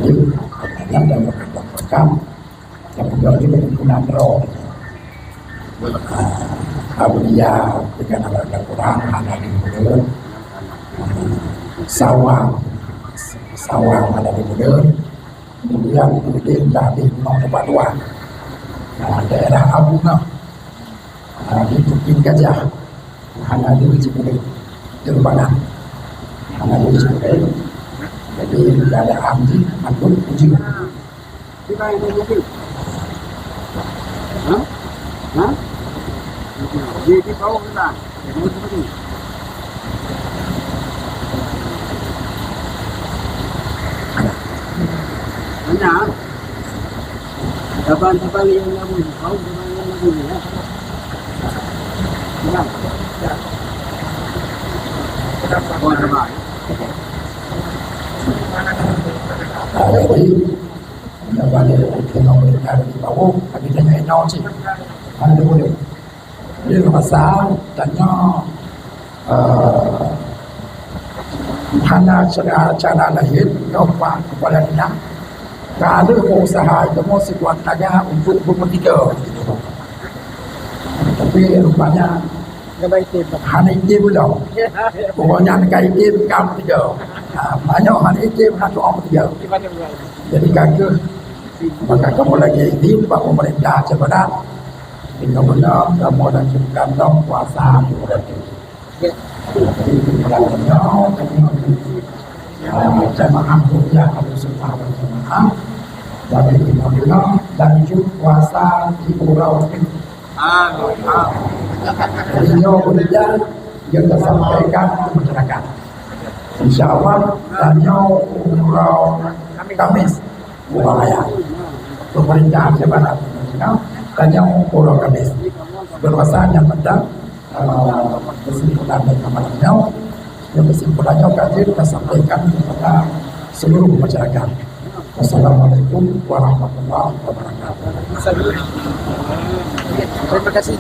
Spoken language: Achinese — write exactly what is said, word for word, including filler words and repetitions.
Nyan dan rekan-rekan, dan juga di lingkungan roh. Ah, Abu Dia dengan anak-anak Quran, anak di muda, Sawang, Sawang anak di muda, kemudian Udin dah di Gunung Tempat Dua. Nah, daerah Abu Ngah, ah, di Bukit Gajah, hana di Cibulu, di Rubangan, hana di Cibulu. Jadi, keadaan di Manduk Uji. Kita yang mau mobil. Hah? Hah? Di, di bawah kita. Yang mau mobil. Banyak. Saban-saban yang lamun, bau saban yang lamun, ya. Ya. Ya. Bau saban. Jadi, Nyoe bak lé lôn keunoe lôn ka lôn jibawoe, tapi tanyoe inoe cit. Hana boleh. Lé masa tanyoe, eh, hana cara, cara laén, nyoe Pak Kepala Dinas ka lheueh meuusaha ilmu sikuat tenaga untuk beumeutika. Tapi rupanya Hana item lom. Pokoknya ka item ka meuteujak. Ha, meunyoe hana item, hana soe meuteujak. Jadi ka keuh, maka kamoe lagée izin bak pemerintah Aceh Barat. Tinggai beuna kamoe lanjutkan lom puasa di bulan tu. Jadi, bulan nyoe, ha, jamaah hujjah harus semua jamaah. Jadi, tinggai beuna lanjut puasa di Pulau Pinang. Jadi, nyoe keureuja nyang tasampaikan keu masyarakat. Insya Allah, tanyoe umroh Kamis, Pulang Raya. Pemerintah Aceh Barat, tanyoe umroh Kamis. Bermasa nyang penting, eh, kesimpulan dari malam nyoe, nyang kesimpulan nyoe ka jeuet tasampaikan kepada seluruh masyarakat. Wassalamualaikum warahmatullahi wabarakatuh. Terima kasih.